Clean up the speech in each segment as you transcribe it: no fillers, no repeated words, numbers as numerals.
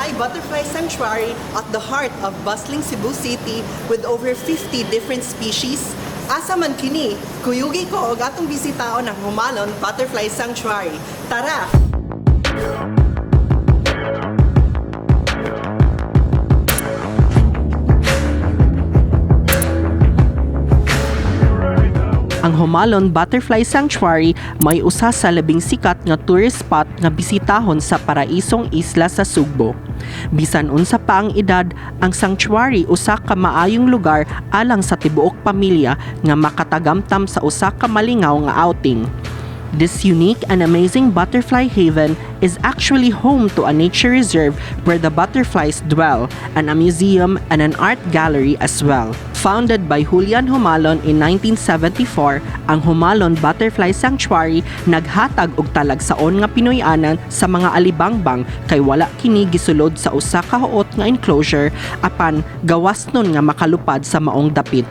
Naay Butterfly Sanctuary at the heart of bustling Cebu City with over 50 different species? Asa man kini? Kuyugi ko og atong bisitaon ang Jumalon Butterfly Sanctuary. Tara! Ang Jumalon Butterfly Sanctuary may usa sa labing sikat nga tourist spot nga bisitahon sa Paraisong Isla sa Sugbo. Bisan unsa pa ang edad, ang sanctuary usa ka maayong lugar alang sa tibuok pamilya nga makatagamtam sa usa ka malingaw nga outing. This unique and amazing butterfly haven is actually home to a nature reserve where the butterflies dwell, and a museum and an art gallery as well. Founded by Julian Jumalon in 1974, ang Jumalon Butterfly Sanctuary naghatag og talagsaon nga Pinoy-anan sa mga alibangbang kay wala kini gisulod sa usa ka huot nga enclosure apan gawas nun nga makalupad sa maong dapit,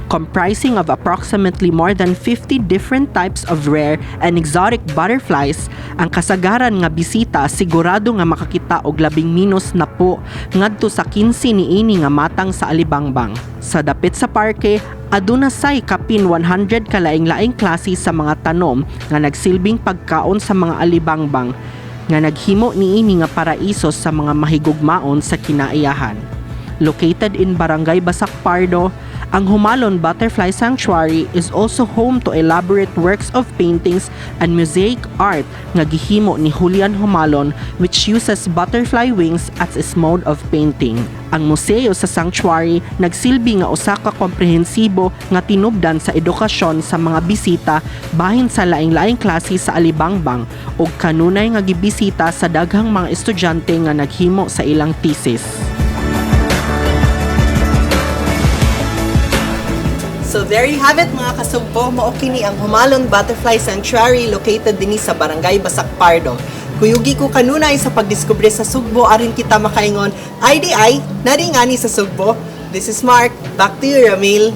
comprising of approximately more than 50 different types of rare and exotic butterflies. Ang kasagaran nga bisita sigurado nga makakita og labing minos na po ngadto sa 15 niini nga matang sa alibangbang. Sa dapit sa parke, aduna say kapin 100 ka laing-laing klase sa mga tanom nga nagsilbing pagkaon sa mga alibangbang nga naghimo niini nga paraiso sa mga mahigugmaon sa kinaiyahan. Located in Barangay Basak Pardo, ang Jumalon Butterfly Sanctuary is also home to elaborate works of paintings and mosaic art nga gihimo ni Julian Jumalon, which uses butterfly wings as its mode of painting. Ang museo sa sanctuary nagsilbi nga usa ka komprehensibo nga tinubdan sa edukasyon sa mga bisita bahin sa laing-laing klase sa alibangbang ug kanunay nga gibisita sa daghang mga estudyante nga naghimo sa ilang thesis. So there you have it, mga kasugbo, mao kini ang Jumalon Butterfly Sanctuary located dinhi sa Barangay Basak Pardo. Kuyugi ko kanunay sa pagdiskubre sa Sugbo aron kita makaingon, IDI, nari ngani sa Sugbo. This is Mark, back to you, Ramil.